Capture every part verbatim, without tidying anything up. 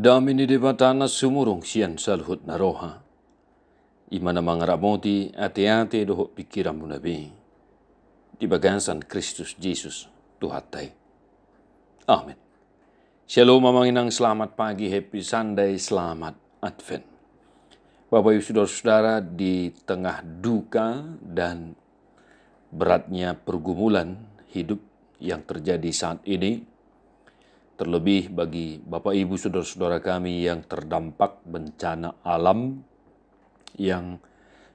Dame ni Debata na sumurung sian saluhut na roha, i ma na mangaramoti ateate dohot pingkiranmuna be di bagasan Kristus Jesus Tuhanta i. Amen. Shalom amang inang, selamat pagi, happy Sunday, selamat Advent. Bapak Ibu Saudara-saudara, di tengah duka dan beratnya pergumulan hidup yang terjadi saat ini, terlebih bagi Bapak Ibu Saudara-saudara kami yang terdampak bencana alam yang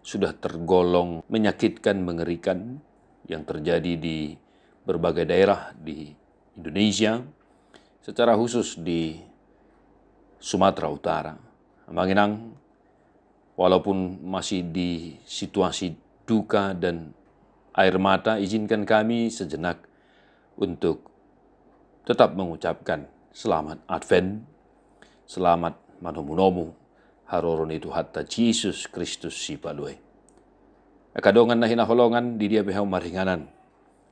sudah tergolong menyakitkan, mengerikan, yang terjadi di berbagai daerah di Indonesia, secara khusus di Sumatera Utara. Amang inang, walaupun masih di situasi duka dan air mata, izinkan kami sejenak untuk tetap mengucapkan selamat Advent, selamat manomu-nomu haroro ni Tuhanta Jesus Kristus Sipalua i. Angka dongan na hinaholongan, di dia pe hamu maringanan,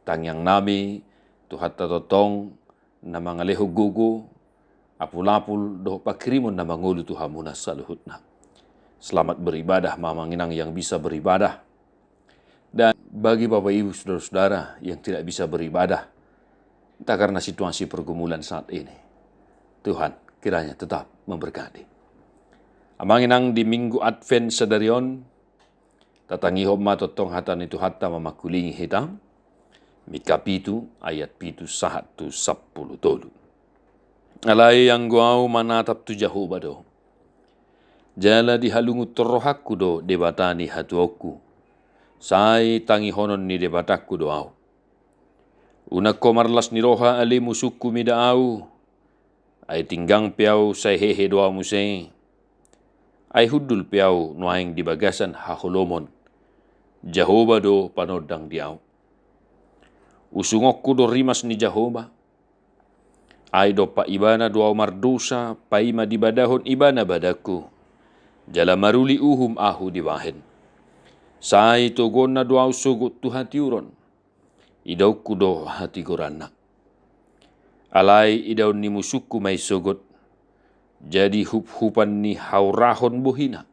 tangiangnami, Tuhanta tongtong na mangalehon gogo, apul-apul dohot panghirimon na mangolu tu hamuna saluhutna. Selamat beribadah ma amang inang yang bisa beribadah. Dan bagi Bapak Ibu Saudara-saudara yang tidak bisa beribadah, entah karena situasi pergumulan saat ini, Tuhan kiranya tetap memberkati. Amang inang, di Minggu Advent sadari on, tatangihon ma tongtong hata ni Tuhanta mamangkulingi hita. Mika pitu ayat pitu sahat tu sampulu tolu. Alai anggo ahu manatap tu Jahowa do, jala dihalungunhon rohangku do Debata ni hatuaonku, sai tangihonon ni Debatangku do ahu. Unang ho marlas ni roha ale musungku mida ahu, ai tinggang pe ahu sai hehe do ahu muse, ai hundul pe ahu nuaeng di bagasan haholomon. Jahowa do panondang di ahu. Usungonku do rimas ni Jahowa, ai dompak Ibana do ahu mardosa, paima dibadahon Ibana badangku, jala maruli uhum ahu dibahen. Sai toguonna do ahu sogot tu hatiuron, idaonku do hatigoranna. Alai idaon ni musungku ma i sogot, jadi huphupan ni haurahon bohina.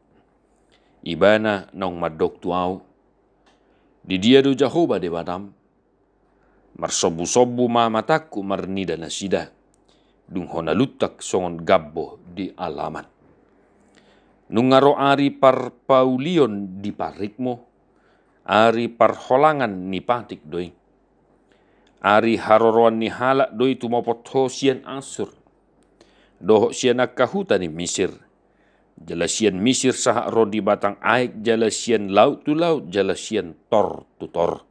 Ibana naung mandok tu ahu, di dia do Jahowa Debatam? Marsombusombu ma matangku marnida nasida, dung hona luntak songon gambo di alaman. Nunga ro ari parpaulion di parrikmu, ari parholangan ni patik do i. Ari haroroan ni halak do i tumopot ho sian Assur, dohot sian angka huta ni Misir, jala sian Misir sahat ro di batang aek, jala sian laut tu laut, jala sian tor tu tor.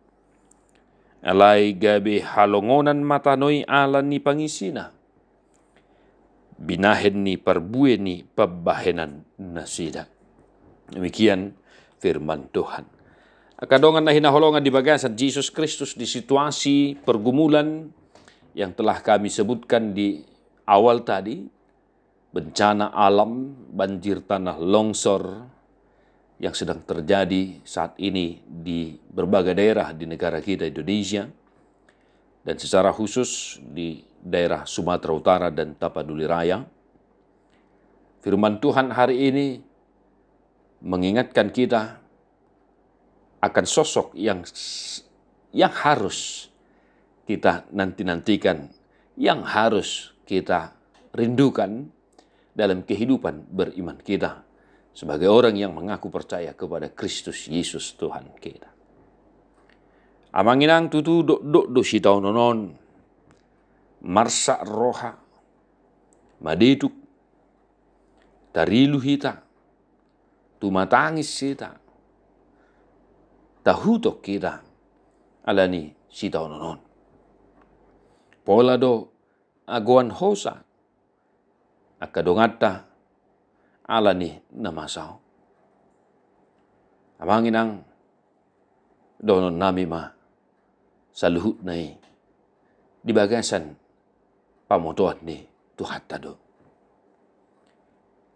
Alai gabe halongonan ma tano i ala ni pangisina, binahen ni parbue ni pambahenan nasida. Demikian firman Tuhan. Angka dongan na hinaholongan di bagasan Jesus Kristus, di situasi pergumulan yang telah kami sebutkan di awal tadi, bencana alam, banjir, tanah longsor yang sedang terjadi saat ini di berbagai daerah di negara kita Indonesia, dan secara khusus di daerah Sumatera Utara dan Tapanuli Raya. Firman Tuhan hari ini mengingatkan kita akan sosok yang s-, yang harus kita nanti-nantikan, yang harus kita rindukan dalam kehidupan beriman kita sebagai orang yang mengaku percaya kepada Kristus Yesus Tuhan kita. Amang inang, tutu dokdok do sitaonon on, marsak roha, madeduk, tarilu hita, tumatangis hita, tahuton hita ala ni sitaonon on. Pola do agoan hosa angka donganta ala ni na masa on. Amang inang, dohononnami ma, saluhutna i di bagasan pamotoan ni Tuhanta do.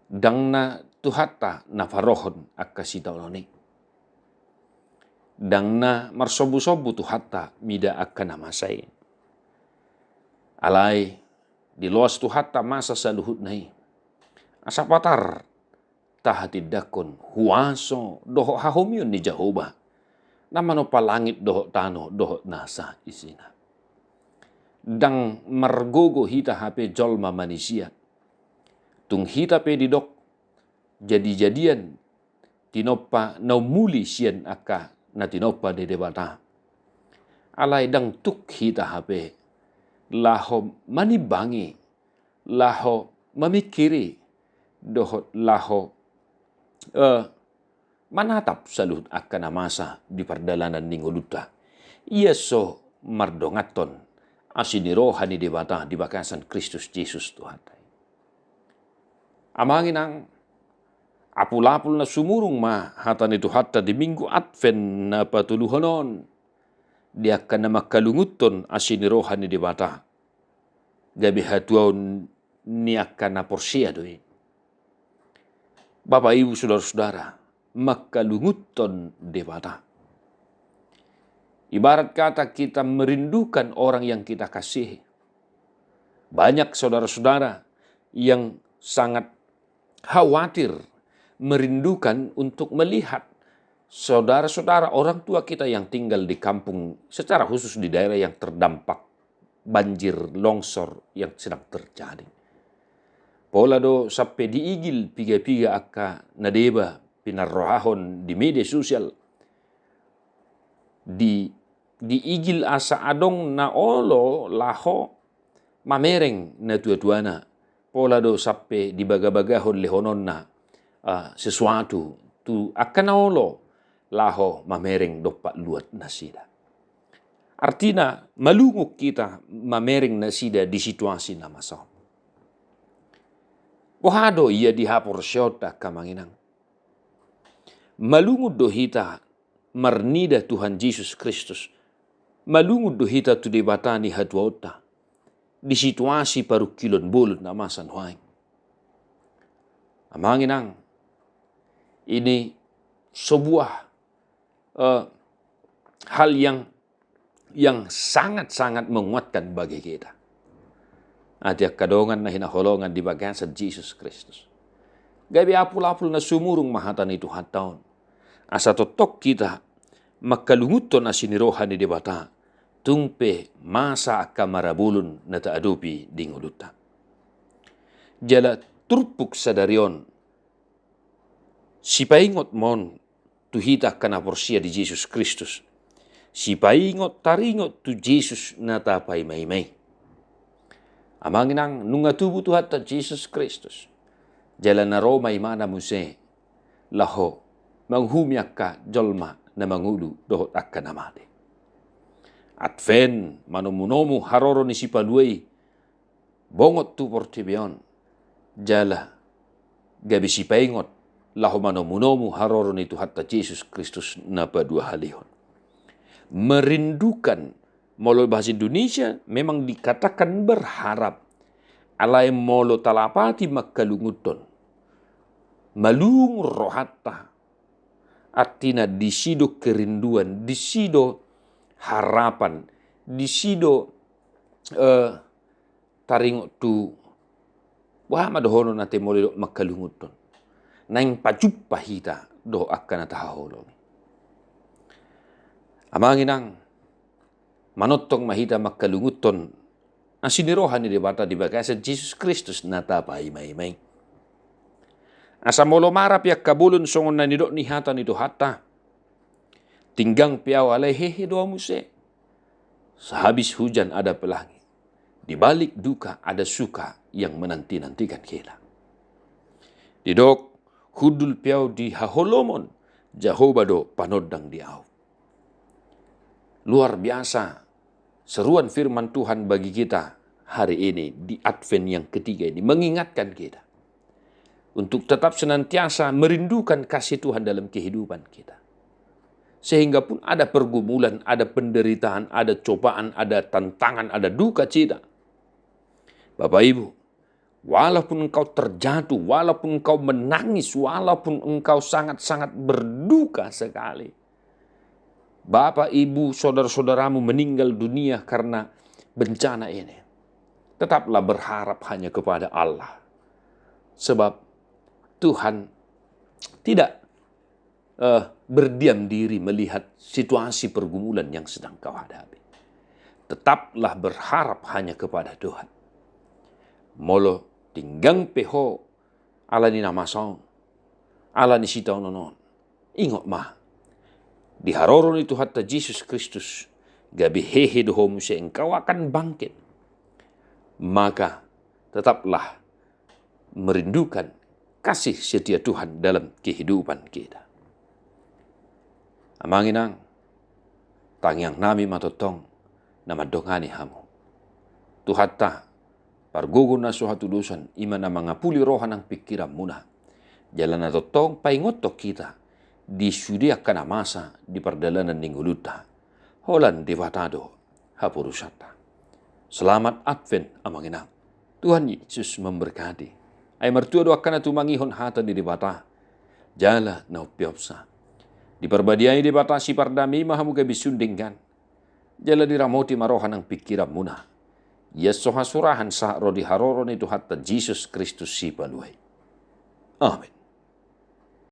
Ndang na Tuhanta na parohon angka sitaonon i. Ndang na marsombusombu Tuhanta mida angka na masa i. Alai diloas Tuhanta masa saluhutna i. Asa patar tahatindangkon huaso dohot hahomion ni Jahowa, na manompa langit dohot tano dohot nasa isina. Ndang margogo hita hape jolma manisia. Tung hita pe didok jadi-jadian, tinompa na ummuli sian angka na tinompa ni Debata. Alai ndang tuk hita hape laho manimbangi, laho mamingkiri, dohot laho, eh, manatap saluhut angka na masa di pardalanan ni ngolunta. Ia so mardonganhon asi ni roha ni Debata di bagasan Kristus Jesus Tuhanta. Amang inang, apul-apul na sumurung ma hata ni Tuhanta di Minggu Advent na patoluhon on, di angka na mangkalungunhon asi ni roha ni Debata. Gabe hatuaon ni angka na porsea do i. Bapak, Ibu, saudara-saudara, mangkalungunhon Debata. Ibarat kata kita merindukan orang yang kita kasihi. Banyak saudara-saudara yang sangat khawatir, merindukan untuk melihat saudara-saudara, orang tua kita yang tinggal di kampung, secara khusus di daerah yang terdampak banjir longsor yang sedang terjadi. Pola do sampe diigil piga-piga angka na deba pinarrohahon di media sosial. Di, diigil asa adong na olo laho mamereng natua-tuana. Pola do sampe dibaga-bagahon lehononna, ah, sesuatu tu angka na olo laho mamereng dompak luat nasida. Artina, malungun hita mamereng nasida di situasi na masa on. Boha do ia di haporseaonta, angka amang inang? Malungun do hita marnida Tuhan Jesus Kristus? Malungun do hita tu Debata ni hatuaonta di situasi parungkilon bolon na masa nuaeng? Amang inang, ini sebuah, eh, hal yang, yang sangat-sangat menguatkan bagi kita. Atik angka dongan na hinaholongan di bagasan Jesus Kristus, gabe apul-apul na sumurung ma hata ni Tuhanta on, asa tongtong hita mangkalungunhon asi ni roha ni Debata, tung pe masa angka marabolon na taadopi di ngolunta. Jala turpuk sadari on, sipaingot ma on tu hita angka na porsea di Jesus Kristus. Sipaingot taringot tu Jesus na tapaima-ima i. Amang inang, nunga tubu Tuhanta Jesus Kristus, jala na ro ma Ibana muse laho manguhumi angka jolma na mangolu dohot angka na mate. Advent, manomu-nomu haroro ni Sipalua i bongot tu portibi on, jala gabe sipaingot laho manomu-nomu haroro ni Tuhanta Jesus Kristus na paduahalihon. Merindukan, molo bahasa Indonesia memang dikatakan berharap. Alai molo talapati mangkalungunhon, malungun rohanta, artina disi do kerinduan, disi do harapan, disi do, eh, taringot tu, boha ma dohonon ate molo didok mangkalungunhon? Naeng pajumpa hita dohot angka na tahaholongi. Amang inang, manongtong ma hita mangkalungunhon asi ni roha ni Debata di bagasan Jesus Kristus na tapaima-ima i. Asa molo mara pe angka bolon songon na nidok ni hata ni Tuhanta, tinggang pe ahu alai hehe do ahu muse. Sehabis hujan ada pelangi, di balik duka ada suka yang menanti-nantikan kita. Didok, hundul pe ahu di haholomon, Jahowa do panondang di ahu. Luar biasa seruan firman Tuhan bagi kita hari ini di Advent yang ketiga ini, mengingatkan kita untuk tetap senantiasa merindukan kasih Tuhan dalam kehidupan kita. Sehingga pun ada pergumulan, ada penderitaan, ada cobaan, ada tantangan, ada duka cita, Bapak Ibu, walaupun engkau terjatuh, walaupun engkau menangis, walaupun engkau sangat-sangat berduka sekali, bapak, ibu, saudara-saudaramu meninggal dunia karena bencana ini, tetaplah berharap hanya kepada Allah. Sebab Tuhan tidak, eh, berdiam diri melihat situasi pergumulan yang sedang kau hadapi. Tetaplah berharap hanya kepada Tuhan. Molo tinggang pe ho ala ni na masa on, ala ni sitaonon on, ingot ma, di haroro ni Tuhanta Jesus Kristus, gabe hehe do ho muse, engkau akan bangkit. Maka tetaplah merindukan kasih setia Tuhan dalam kehidupan kita. Amang inang, tangiang nami ma tongtong na mandongani hamu. Tuhanta, pargogo na so hatudosan, i ma na mangapuli roha nang pingkiranmuna. Jala na tongtong paingothon hita di sude angka na masa di pardalanan ni ngolunta. Holan Debata do haporusanta. Selamat Advent, amang inang. Tuhan Yesus memberkati. Ai martua do angka na tumangihon hata ni Debata. Jala na umpeopsa. Diparbadiai Debata sipardame i ma hamu gabe sun denggan. Jala diramoti ma roha nang pingkiranmuna. Ia so hasurahan sahat ro di haroro ni Tuhanta Jesus Kristus Sipalua i. Amen.